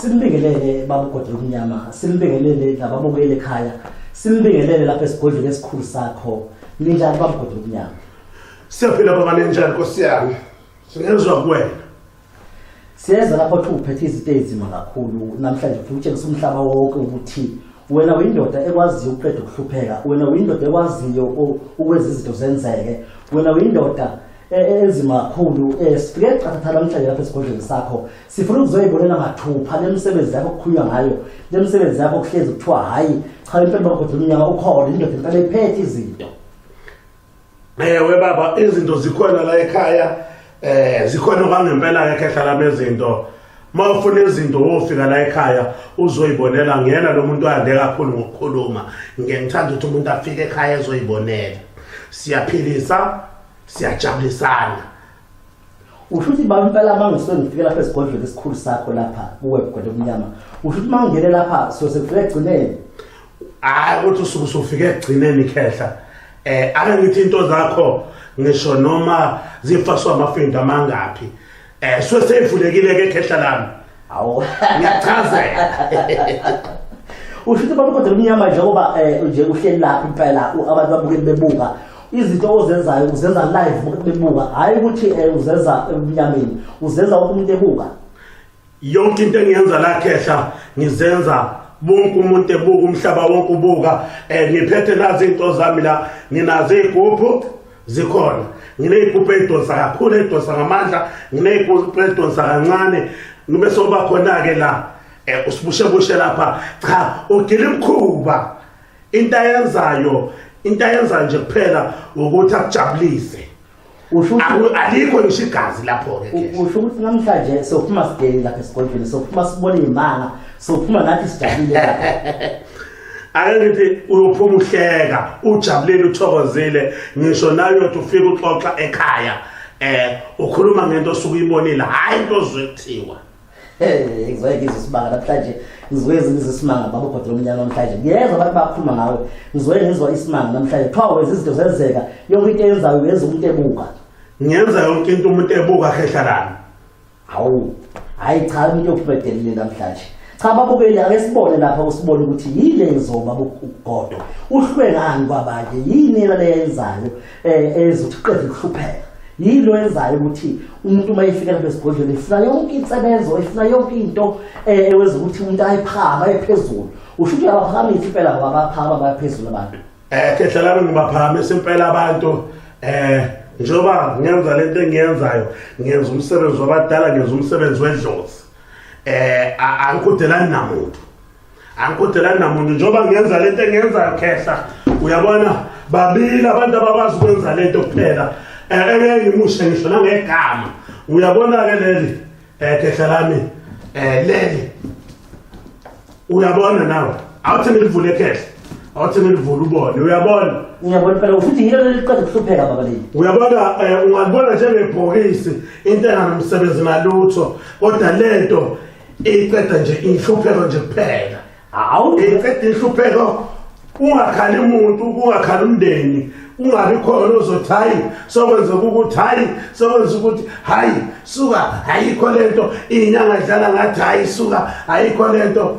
Simbingelele baba uGodolo Mnyama, simbingelele nababukeli ekhaya, simbingelele lapha esigodlweni esikhulu sakho. Ninjani baba uGodolo Mnyama? Siyaphila baba, ninjani Nkosi yami? Singezwa kuwena. Siyeza lapho uthi uphethe izinto ezinzima kakhulu namhlanje, ufuna ukutshengisa umhlaba wonke ukuthi wena uyindoda ekwaziyo ukuqeda ukuhlupheka, wena uyindoda ekwaziyo ukwenza izinto zenzeke, wena uyindoda enzima kakhulu. Sifike qathatha namhlanje lapha esigodlweni sakho, sifuna ukuzoyibonela mathupha le misebenzi yakho okukhulunywa ngayo, le misebenzi yakho kuhlezi kuthiwa hhayi cha, impela bagodla umnyama ukhona, indoda impela iphethe izinto. Ewe baba, izinto zikhona la ekhaya, zikhona kwangempela ke khehla lami izinto. Uma ufuna izinto wofika la ekhaya uzoyibonela. Ngiyena lo muntu ande kakhulu ngokukhuluma, ngike ngithanda ukuthi umuntu afike ekhaya ezoyibonela. Siyaphilisa, siyajabulisana. Usho ukuthi baba impela uma ngisuke ngifike lapha esigodlweni esikhulu sakho lapha kuwe Godole Omnyama, usho ukuthi uma ngingene lapha siyose kufike ekugcineni? Hhayi ukuthi usuke usufike ekugcineni khehla. Ake ngithi into zakho ngisho noma zifaswa amafindo amangaphi, suke seyivulekile ke khehla lami. Hawu. Ngiyachazela. Usho ukuthi baba uGodole Omnyama, njengoba nje uhleli lapha impela abantu babukeli bebuka izinto ozenzayo, uzenza live bebuka, hhayi ukuthi uzenza ebumnyameni, uzenza wonke umuntu ebuka. Yonke into engiyenza la khehla ngizenza bonke umuntu ebuka, umhlaba wonke ubuka. Ngiphethe nazi izinto zami la, nginazo iy'gubhu zikhona, nginey'gubhu ey'donsa kakhulu, ey'donsa ngamandla, nginey'gubhu ey'donsa kancane, ngibe soba khona-ke la usibushebushe lapha. Cha, ugila imikhuba, into ayenzayo, into ayenzayo nje kuphela ukuthi akujabulise. Usho ukuthi Alikho ngisho igazi lapho-ke khehla. Usho ukuthi namhlanje sophuma sigele lapha esigodlweni, sophuma sibone imanga, sophuma nathi sijabulile lapha. Ake ngithi uyophuma uhleka, ujabulile, uthokozile, ngisho nawe uyothi ufike uxoxa ekhaya, ukhuluma ngento osuke uyibonile, hhayi into ozwe kuthiwa. Hey, ngizoye ngizwe isimanga namhlanje, ngizoye ngizwe isimanga baba uGodole Omnyama namhlanje. Ngiyezwa abantu bakhuluma ngawe, ngizoye ngizwa isimanga namhlanje. Kuthiwa wenza izinto zenzeka, yonke into eyenzayo uyenza umuntu ebuka. Ngiyenza yonke into umuntu ebuka khehla lami. Hawu, hhayi cha, umuntu uyophuma edelile namhlanje. Cha babukeli, ake sibone lapha, usibone ukuthi yini le ngizoba uGodo. Uhlwe ngani kwabanye? Yini yena le yenzayo ezothi uqede ukuhlupheka? Yini lo yenzayo ukuthi umuntu uma efika lapha esigodlweni efuna yonke insebenzo, efuna yonke into ewenza ukuthi umuntu ayiphakame aye phezulu? Usho ukuthi uyabaphakamisa impela ngoba baphakama baya phezulu abantu. Khehla lami, ngibaphakamisa impela abantu. Njengoba ngenza lento engiyenzayo, ngenza umsebenzi wabadala, ngenza umsebenzi wedlozi. Angikudelani namuntu, angikudelani namuntu njengoba ngenza lento engiyenzayo khehla. Uyabona, babili abantu abakwazi ukwenza lento kuphela, engeke ngimushe ngisho nangegama. Uyabona-ke leli, khehla lami, leli uyabona nawe, awuthi ngilivule khehla, awuthi ngilivule ubone, uyabona? Ngiyabona impela, futhi yilo leli liqeda ukuhlupheka baba leli. Uyabona, ungalibona njengebhokisi, into enganomsebenzi nalutho, kodwa lento iqeda nje inhlupheko nje kuphela. Hawu. Iqeda inhlupheko, ungakhali umuntu, ungakhali umndeni, ungabi khona ozothi hayi sokwenzeka ukuthi, hayi sokwenza ukuthi, hayi suka ayikho lento, iy'nyanga dlala ngathi, hayi suka ayikho lento.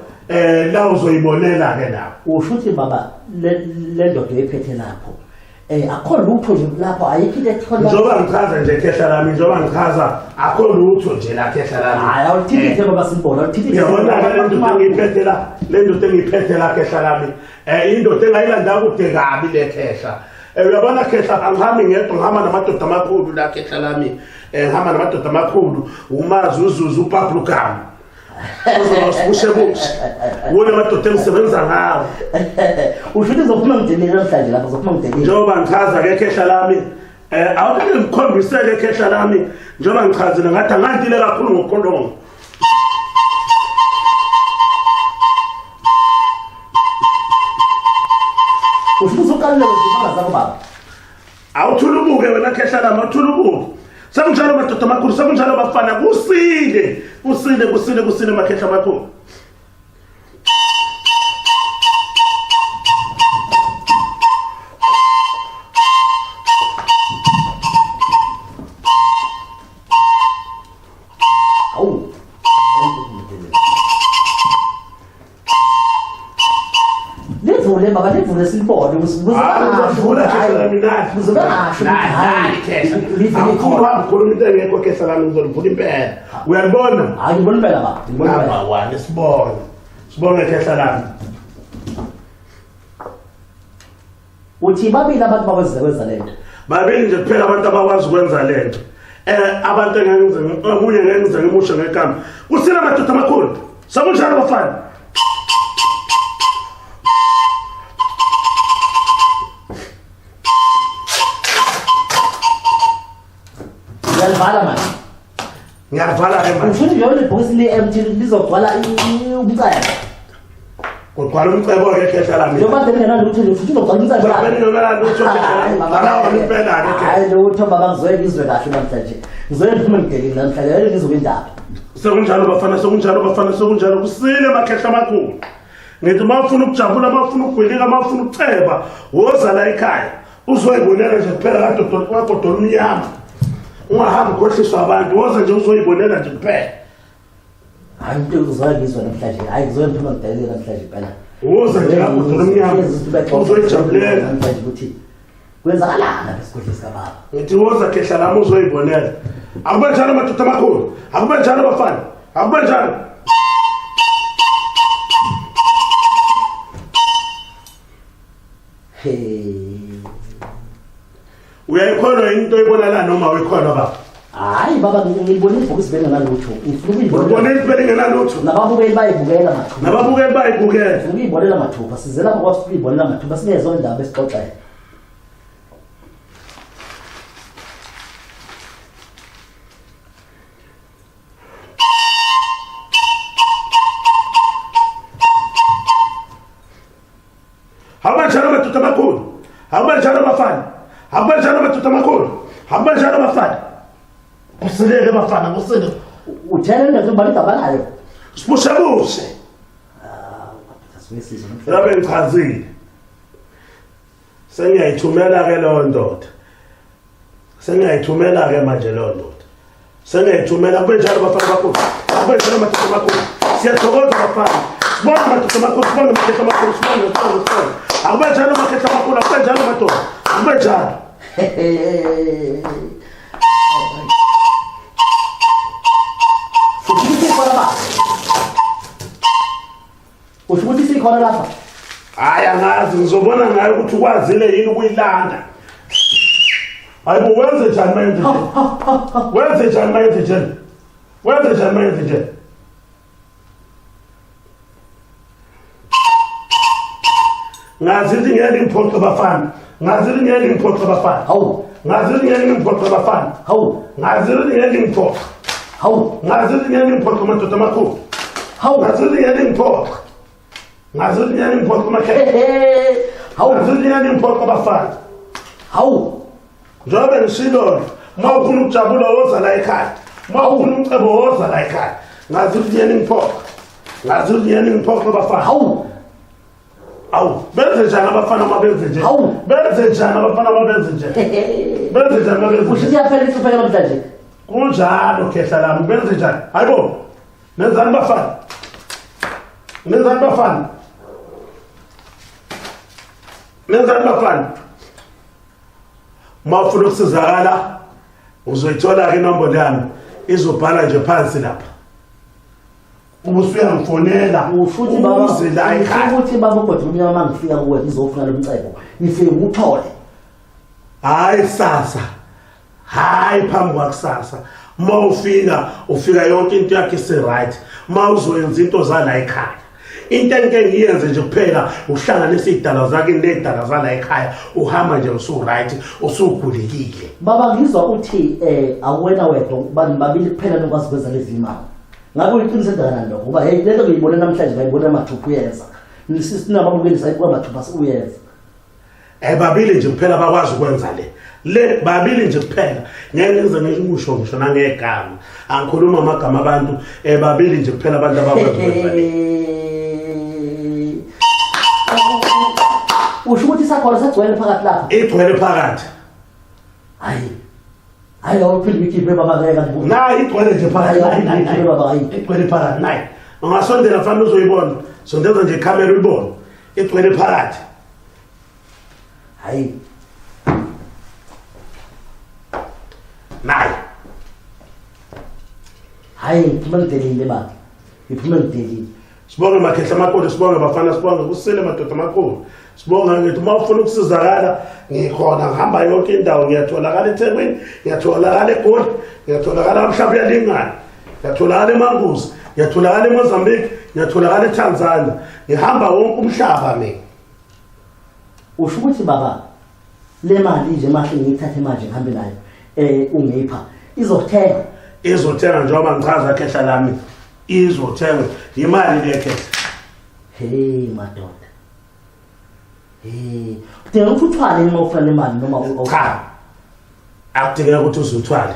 La uzoyibonela ke lapho. Usho ukuthi baba le ndoda oyiphethe lapho, akho lutho nje lapho, ayikho into ethola. Njengoba ngichaza nje khehla lami, njengoba ngichaza akho lutho nje la khehla lami. Hayi, awuthintithe baba, simbona, awuthintithe. Uyabona-ke le ndoda engiyiphethe la, le ndoda engiyiphethe la khehla lami, indoda engayilanda kude kabi le khehla. Uyabona khehla, angihambi ngedwa, ngihamba namadoda amakhulu la khehla lami. Ngihamba namadoda amakhulu, umazi uzuzu uPablo Gama, uzoba sibushebushe wona madoda engisebenza ngawo. Usho ukuthi uzophuma ngidelile namhlanje lapho, uzophuma ngidelile. Njengoba ngichaza-ke khehla lami, awuke ngikhombisele khehla lami, njengoba ngichazile ngathi angandile kakhulu ngokukhuluma. Usho ukuthi usuqalile ngezimanga zakho baba? Awuthula ubuke wena khehla lami, awuthula ubuke. Sekunjalo madoda amakhulu, sekunjalo bafana, kusile, kusile, kusile, kusile makhehla amakhulu. Hawu. Livule baba, livule silibone Hayi, khehla lami nali. Kuze bengasho ukuthi Nali khehla. Angifuni ukhuluma into engekho khehla lami, ngizolivula impela. Uyalibona? Hayi, ngibona impela baba, ngibona impela. Number 1 sibone. Sibonge khehla lami. Uthi babili abantu bakwenza kwenza lento. Babili nje kuphela abantu abakwazi ukwenza lento. Abantu engenze okunye ngenze ngimusho ngegama. Kusina madoda amakhulu. Sekunjalo bafana. Uyalivala manje. Ngiyalivala ke manje. Ufuna nje lebhokisi le-empty lizogcwala umcebo. Kugcwala umcebo ke khehla lami. Njengoba bengingenalutho nje futhi uzogcwala umcebo. Njengoba bengingenalutho Hayi, baba. Alawa impela ke khehla. Hayi lutho baba, ngizoye ngizwe kahle namhlanje. Ngizoye ngiphume ngibhekile namhlanje, ngeke ngizwe indaba. Sekunjalo bafana, sekunjalo bafana, sekunjalo kusile makhehla amakhulu. Ngithi uma ufuna ukujabula, uma ufuna ukugwilika, uma ufuna ukuceba, woza la ekhaya. Uzoyibonela nje kuphela kagodola umnyama. Ungahambi ukhohliswa abantu, woza nje uzoyibonela nje kuphela. Hayi into ngizoye ngizwe namhlanje. Hayi ngizoye ngiphume ngibhekile namhlanje impela. Woza nje kagodola umnyama. Uzoyijabulela. Namhlanje ukuthi kwenzakalani lapha esigodlweni sikababa. Ngithi woza khehla lami uzoyibonela. Akube njalo madoda amakhulu, akube njalo bafana, akube njalo. Hey. Uyayikholwa into oyibona la noma uyikholwa baba? Hayi baba, ngilibona ibhokisi bengingenalutho. Ngifuna ukuyibona. Ubona into bengingenalutho. Nababukeli bayibukela mathupha. Nababukeli bayibukela. Ngifuna ukuyibonela mathupha. Size lapha kwathi ukuyibonela mathupha singezwa indaba esixoxayo. Akube njalo madoda amakhulu. Akube njalo bafana. Akube njalo madoda amakhulu. Akube njalo bafana. Kusileke bafana, kusile. Uthele nje ubala igama layo. Sibushebushe. Ah, sibesizwe namhlanje. Labe ngichazile. Sengiyayithumela ke leyo ndoda. Sengiyayithumela ke manje leyo ndoda. Sengiyayithumela kube njalo bafana bakhulu. Kube njalo madoda amakhulu. Siyathokoza bafana. Sibonge madoda amakhulu, sibonge makhehla amakhulu, sibonge, sibonge, sibonge. Akube njalo makhehla amakhulu, akube njalo madoda. Akube njalo. Usho ukuthi ikhona baba. Usho ukuthi sikhona lapha. Hayi angazi, ngizobona ngayo ukuthi ukwazile yini ukuyilanda. Hayi bo, wenze njani mayenze nje? Wenze njani mayenze nje? Wenze njani mayenze nje? Ngazi ukuthi ngeke ngiphoxe bafana. Ngazi ukuthi ngeke ngiphoxe bafana. Hawu. Ngazi ukuthi ngeke ngiphoxe bafana. Hawu. Ngazi ukuthi ngeke ngiphoxe. Hawu. Ngazi ukuthi ngeke ngiphoxe madoda amakhulu. Hawu. Ngazi ukuthi ngeke ngiphoxe. Ngazi ukuthi ngeke ngiphoxe makhehla. Hawu. Ngazi ukuthi ngeke ngiphoxe bafana. Hawu. Njengoba ngishilo, uma ufuna ukujabula woza la ekhaya. Uma ufuna umcebo woza la ekhaya. Ngazi ukuthi ngeke ngiphoxe. Ngazi ukuthi ngeke ngiphoxe bafana. Hawu. Awu, benze njani abafana uma benze nje? Hawu. Benze njani abafana uma benze nje? Benze njani uma benze Usho nje? ukuthi iyaphela inhlupheko namhlanje. Kunjalo khehla lami, benze njani? Hayibo. Nenzani bafana? Nenzani bafana? Nenzani bafana? Uma ufuna ukusizakala uzoyithola ke inombolo yami izobhala nje phansi lapha. Ubusuyangifonela Usho baba, uze la ekhaya. ukuthi baba uGodwa umnyama uma ngifika kuwe ngizofuna lo mcebo. Ngifike ngikuthole. Hayi kusasa. Hayi phambi kwakusasa. Uma ufika ufika yonke into yakhe isi right. Uma uzoyenza into zala ekhaya. Into engike ngiyenze nje kuphela uhlanganisa izidalwa zakhe nezidalwa zala ekhaya uhamba nje usu right usugulekile. Baba ngizwa uthi awuwena wedwa bantu babili kuphela nokwazi ukwenza lezi imali. Ngabe uyiqinise kangakanani lokho? Ngoba hey lento ngiyibone namhlanje ngayibona mathupha uyenza. Sinababukeli sayibuka mathupha uyenza. Babili nje kuphela bakwazi ukwenza le. Le babili nje kuphela. Ngeke ngize ngikusho ngisho nangegama. Angikhuluma amagama abantu, babili nje kuphela abantu abakwazi ukwenza le. Usho ukuthi sakhona sagcwele phakathi lapha. Igcwele phakathi. Hayi. Hayi awuphinde uyikhiphe baba ngeke ngibuke. Nayi igcwele nje phakathi. Hayi, Nayi, hayi, baba, hayi. Igcwele phakathi nayi. Ungasondela mfana uzoyibona. Sondeza nje ikhamera uyibone. Igcwele phakathi. Hayi. Nayi. Hayi, ngiphuma ngidelile baba. Ngiphuma ngidelile. Sibonge makhehla amakhulu, sibonge bafana, sibonge kusile madoda amakhulu. Sibonga ngithi uma ufuna ukusizakala ngikhona, ngihamba yonke indawo, ngiyatholakala eThekwini, ngiyatholakala eGoli, ngiyatholakala mhlawumbe uyalingana, ngiyatholakala eManguzi, ngiyatholakala eMozambique, ngiyatholakala eTanzania, ngihamba wonke umhlaba mina. Usho ukuthi baba le mali nje mahle ngiyithathe manje ngihambe nayo ungipha izothenga. Izothenga njengoba ngichaza khehla lami, izothenga imali le khehla. Hey madoda. Hey, udinga ukuthi uthwale uma ufuna le mali noma cha. Akudingeka ukuthi uzuthwale.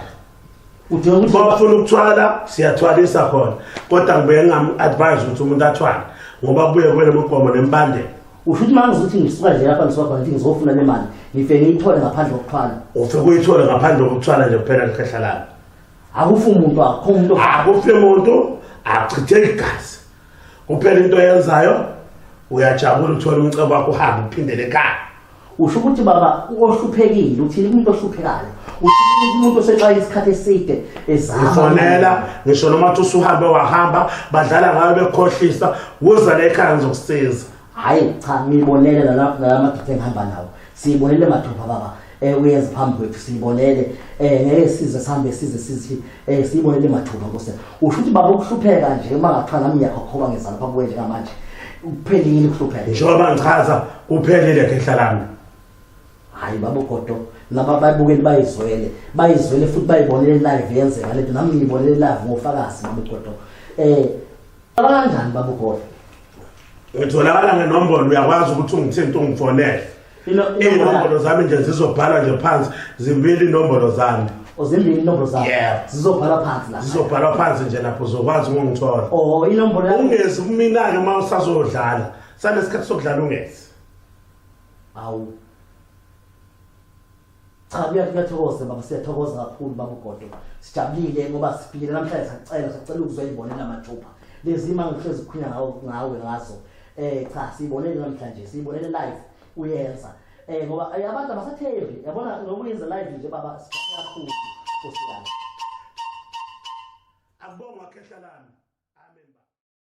Udinga ukuthi uma ufuna ukuthwala siyathwalisa khona, kodwa ngibuye ngingam-advise ukuthi umuntu athwale ngoba kubuye kube nemigomo nemibandela. Usho ukuthi uma ngizothi ngisuka nje lapha ngisuka khona ngithi ngizofuna le mali ngifike ngiyithole ngaphandle kokuthwala. Ufike uyithole ngaphandle kokuthwala nje kuphela likhehla lami. Akufi umuntu, akukho umuntu. Akufi umuntu, akuchitheki igazi. Kuphela into oyenzayo uyajabula uthola umcebo wakho uhambe uphindele ekhaya. Usho ukuthi baba ohluphekile, uthini kumuntu ohluphekayo? Uthini kumuntu osexaye isikhathi eside ezama? Ngifonela ngisho noma uthi usuhambe wahamba badlala ngayo bekhohlisa, woza la ekhaya ngizokusiza. Hayi cha, ngiyibonele nala madoda engihamba nawo. Siyibonele mathupha baba. Uyenza phambi kwethu siyibonele. Ngeke size sihambe size sithi siyibonele mathupha Nkosi. Usho ukuthi baba ukuhlupheka nje uma ngathiwa nami ngiyakhokhoba ngezala phambi kwethu njengamanje. Kuphelile ukuhlupheka. Njengoba ngichaza kuphelile khehla lami. Hayi baba uGodo, laba babukeli bayizwele, bayizwele futhi bayibonele live yenzeka lento, nami ngiyibonele live ngofakazi baba uGodo. Kanjani baba uGodo? Ngitholakala ngenombolo, uyakwazi ukuthi ungithinte ungifonele. Inombolo zami nje zizobhalwa nje phansi, zimbili inombolo zami. Zimbili inombolo zami? Yeah. Zizobhalwa phansi lapha. Zizobhalwa phansi nje lapho uzokwazi ukungithola. Oh, inombolo yakho. Ungezi kumina-ke uma usazodlala. Sanesikhathi sokudlala ungezi. Awu. Cha, kuyathokoza baba, siyathokoza kakhulu baba uGodo. Sijabulile ngoba sifikile namhlanje, sacela ukuzoyibonela mathupha. Lezi imali ngihlezi kukhulunywa ngawe ngazo. Cha, siyibonele namhlanje, siyibonele live uyenza. Ngoba abantu abasathembi, yabona ngokuyenza live nje baba, sijabule kakhulu Nkosi yami.